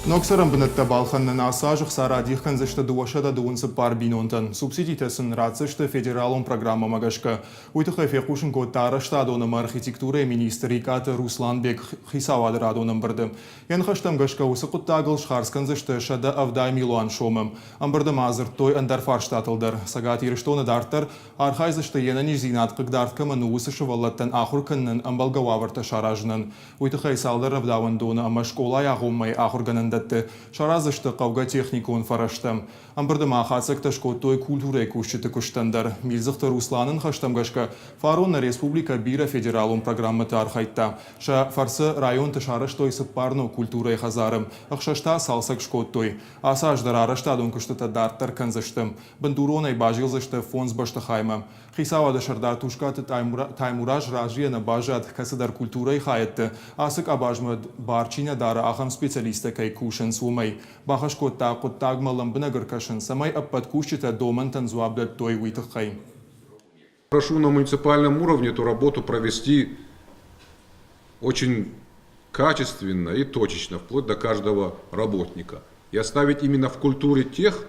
Ног цӕрӕнбынӕттӕ балхӕнынӕн ацы аз ӕхца радих кӕндзысты 224 бинонтӕн. Субсидитӕ сын ратдзысты федералон программӕмӕ гӕсгӕ. Уый тыххӕй фехъусын кодта арӕзтадон ӕмӕ архитектурӕйы министр Икъаты Русланбег хицауады радон ӕмбырды. Йӕ ныхӕстӕм гӕсгӕ уыцы хъуыддагыл схардз кӕндзысты 170 милуан сомы. Ӕмбырды ма дзырдтой ӕндӕр фарстатыл дӕр. Цӕгат Ирыстоны дарддӕр архайдзысты йе нӕниздзинад хъыгдард кӕмӕн у, уыцы сывӕллӕттӕн ахуыр кӕнынӕн ӕмбӕлгӕ уавӕртӕ саразынӕн. Уый тыххӕй цалдӕр рӕвдауӕндоны ӕмӕ скъолайы агъоммӕйы ахуыргӕнӕндӕтты сараздзысты хъӕугӕ техникон фӕрӕзтӕ. Ӕмбырды ма хатдзӕгтӕ скодтой культурӕйы кусджыты куыстӕн дӕр. Милдзыхты Русланы ныхӕстӕм гӕсгӕ, фарон нӕ республикӕ бирӕ федералон программӕты архайдта. Сӕ фӕрцы районты сарӕзтой цыппар ног культурӕйы хӕдзары, ӕхсӕз та цалцӕг скодтой. Ацы аз дӕр арӕзтадон куыстытӕ дарддӕр кӕндзысты. Бындуронӕй базилдзысты фондз бӕстыхаймӕ. Хицауады сӕрдар Тускъаты Таймураз разыйӕ нӕ баззад, кӕцыдӕр культурӕйы хайӕдты ацы къабазмӕ бар чи нӕ дары, ахӕм специалисттӕ кӕй кусынц, уымӕй. Бахӕс кодта хъуыддагмӕ лӕмбынӕг ӕркӕсын, цӕмӕй ӕппӕт кусджытӕ домӕнтӕн дзуапп дӕттой, уый тыххӕй. Прошу на муниципальном уровне эту работу провести очень качественно и точечно, вплоть до каждого работника. И оставить именно в культуре тех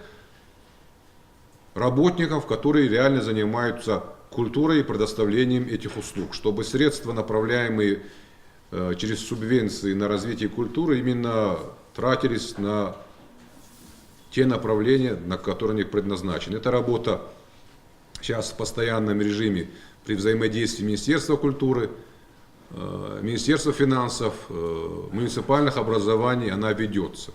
работников, которые реально занимаются культурой и предоставлением этих услуг, чтобы средства, направляемые э, через субвенции на развитие культуры, именно тратились на те направления, на которые они предназначены. Эта работа сейчас в постоянном режиме при взаимодействии Министерства культуры, э, Министерства финансов, э, муниципальных образований она ведется.